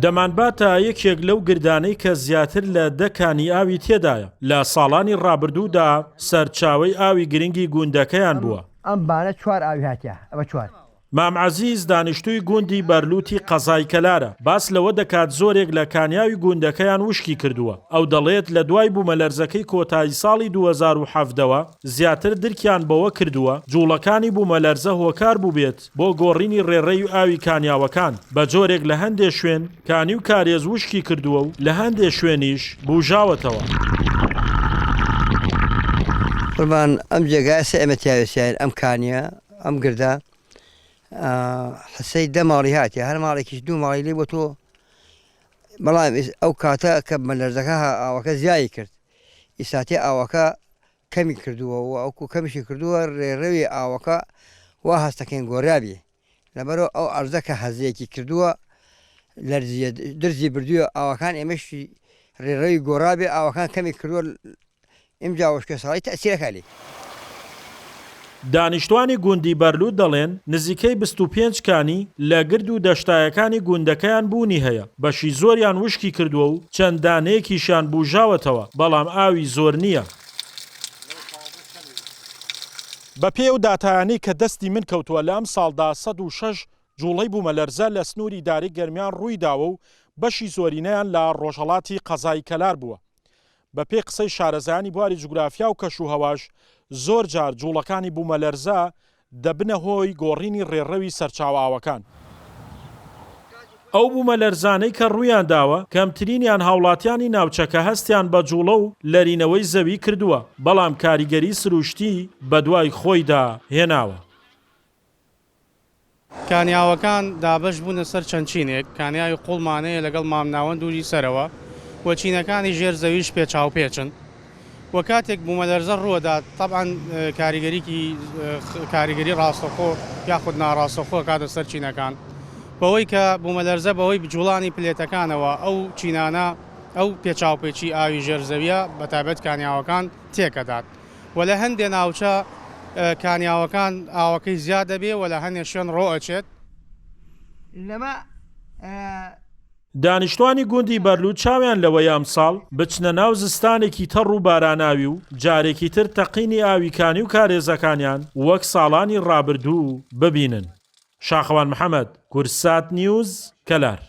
دەمانباتە یەکێک لەو گردانەی کە زیاتر لە دە کانی ئاوی تێدایە، لە ساڵانی ڕابردوودا سەرچاوەی ئاوی گرنگی گوندەکەیان بووە. ئەم بانە چوار ئاوی هاتیە ئەوە چوار. مام عەزیز دانیشتووی گوندی بەرلووتی قەزای کەلارە، باس لەوە دەکات زۆرێک لە کانیاوی گوندەکەیان وشکی کردووە، ئەو دەڵێت لە دوای بوومەلەرزەکەی کۆتایی ساڵی 2017 وە زیاتر درکیان بەوە کردووە جوڵەکانی بوومەلەرزە هۆکار بووبێت بۆ گۆڕینی ڕێڕەوی ئاوی کانیاوەکان بە جۆرێک لە هەندێ شوێن کانی و کارێز وشکی کردووە و لە هەندێ شوێنیش بوژاوەتەوە. قوربان ئەم جێگایە سێ ئێمە تیاوێسیاین ئەم کانیە ئەم گردە حسەی دە ماڵی هاتیە هەر ماڵێکیش دوو ماڵی لێ بۆ تۆ بەڵام ئەو کاتە کە مەلەرزەکە ئاوەکە زیایی کرد ئیساتی ئاوەکە کەمی کردووە و ئەوکو کەمیشی کردووە ڕێڕەوی ئاوەکە وا هەستەکەین گۆرابی لەبەرئەوە ئەو ئەرزە کە هەزێکی کردووە لەرزیە درزی بردووە ئاوەکان ئێمەشی ڕێڕەوی گۆڕابێ ئاوەکان کەمی کردووە ئمجا وشکەساڵی تەئسیرەکە لێی. دانیشتوانی گوندی بەرلوت دەڵێن، نزیکەی 25 کانی لە گرد و دەشتایەکانی گوندەکەیان بوونی هەیە، بەشی زۆریان وشکی کردووە و چەند دانەیەکیشیان بوژاوەتەوە، بەڵام ئاوی زۆر نییە. بەپێی ئەو داتایانەی کە دەستی من کەوتووە لە ئەمساڵدا 106 جوڵەی بوومەلەرزە لە سنووری ئیدارەی گەرمیان ڕوویداوە و بەشی زۆرینەیان لە ڕۆژهەڵاتی قەزای کەلار بووە. بەپێی قسەی شارەزایانی بواری جوگرافیا و کەشوهەواش، زۆر جار جوڵەکانی بوومەلەرزە دەبنە هۆی گۆڕینی ڕێڕەوی سەرچاوە ئاوەکان. ئەو بوومەلەرزانەی کە ڕوویانداوە، کەمترینیان هاوڵاتیانی ناوچەکە هەستیان بە جوڵە و لەرینەوەی زەوی کردووە، بەڵام کاریگەری سروشتی بەدوای خۆیدا هێناوە. کانیاوەکان دابەش بوونە سەر چەند چینێک، کانیاوی قوڵمان هەیە لەگەڵ مامناوەند و سەرەوە و چینەکانی ژێر زەویش پێچاوپێچن و کاتێک بوومەلەرزە ڕووەدات تەبعەن کاریگەریی کاریگەری ڕاستەوخۆ یاخود ناڕاستەوخۆ ئەکاتە سەر چینەکان بەوەی کە بوومەلەرزە بەهۆی جوڵانی پلێتەکانەوە ئەو چینانە ئەو پێچاوپێچی ئاوی ژێر زەویە بەتایبەت کانیاوەکان تێکەدات. و لە هەندێ ناوچە کانیاوەکان ئاوەکەی زیاد دەبێ و لە هەنێ شوێن ڕۆ ئەچێت. لەمە. دانیشتوانی گوندی بەرلوت چاویان لەوەیە ئەمساڵ بچنە ناو زستانێکی تەڕ و باراناوی و جارێکی تر تەقینی ئاوی کانی و کارێزەکانیان وەک ساڵانی ڕابردوو ببینن. شاخەوان محەمەد، کوردسات نیوز، کەلار.